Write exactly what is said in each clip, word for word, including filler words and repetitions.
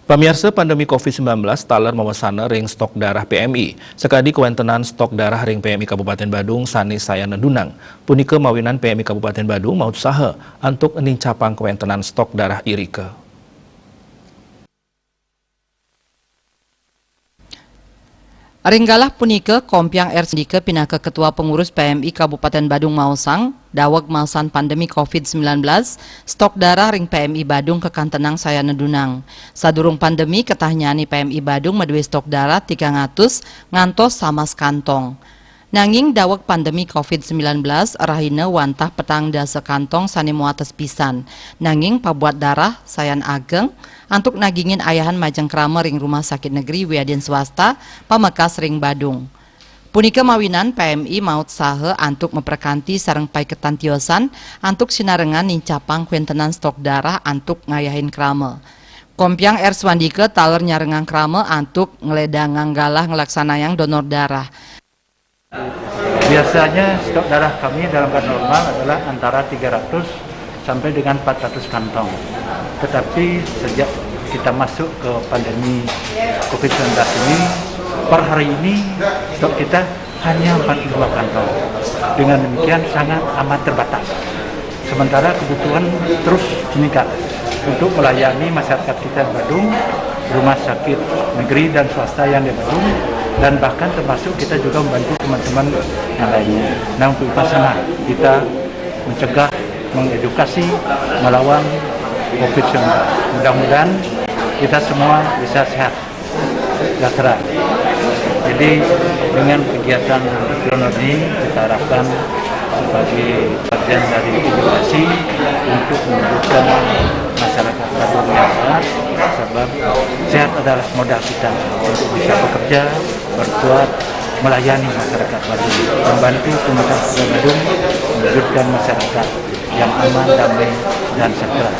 Pamiarsa, pandemi covid sembilan belas taler mawasana ring stok darah P M I. Sakadi kawéntenan stok darah ring P M I Kabupaten Badung sané sayan nedunang. Punika mawinan P M I Kabupaten Badung mautsaha antuk nincapang kawéntenan stok darah irika. Ring galah punika, Kompiang R Sandika pinaka Ketua Pengurus P M I Kabupaten Badung maosang, daweg masan pandemi covid sembilan belas, stok darah ring P M I Badung kakantenang sayan nedunang. Sadurung pandemi, katahnyané P M I Badung madué stok darah tigang atus ngantos samas kantong. Nanging daweg pandemi covid sembilan belas, rahina wantah petang dasa kantong sané muates pisan. Nanging pabuat darah sayan ageng antuk nagingin ayahan majeng krama ring rumah sakit negeri wiadin swasta pamekas ring Badung. Punika mawinan P M I mautsaha antuk maprakanti sareng paiketan tiosan antuk sinarengan nincapang kawéntenan stok darah antuk ngayahin krama. Kompiang R Swandika taler nyarengang krama antuk ngledangang galah nglaksanayang donor darah. Biasanya stok darah kami dalam keadaan normal adalah antara tiga ratus sampai dengan empat ratus kantong. Tetapi sejak kita masuk ke pandemi covid sembilan belas ini, per hari ini stok kita hanya empat puluh dua kantong. Dengan demikian, sangat amat terbatas. Sementara kebutuhan terus meningkat untuk melayani masyarakat kita di Badung, rumah sakit negeri dan swasta yang di Badung, dan bahkan termasuk kita juga membantu teman-teman yang lainnya. Nah, untuk itu sama kita mencegah, mengedukasi, melawan covid sembilan belas. Mudah-mudahan kita semua bisa sehat sejahtera. Jadi, dengan kegiatan donor ini, kita harapkan sebagai bagian dari edukasi untuk menunjukkan masyarakat Badung yang sehat, sebab sehat adalah modal kita untuk bisa bekerja, berbuat, melayani masyarakat Badung, membantu pemerintah Kota Badung mewujudkan masyarakat yang aman, damai, dan sejahtera.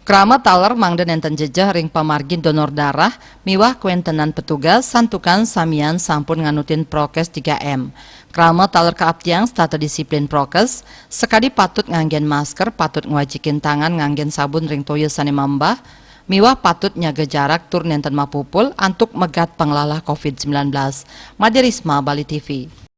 Krama taler mangda nénten jejeh ring pamargin donor darah miwah kawéntenan petugas, santukan samian sampun nganutin prokés tiga M. Krama taler kaaptiang setata disiplin prokés, sakadi patut nganggén masker, patut ngwajikin tangan nganggén sabun ring toya sané mambah, miwah patut nyaga jarak tur nénten mapupul antuk megat panglalah covid sembilan belas. Madé Risma, Bali T V.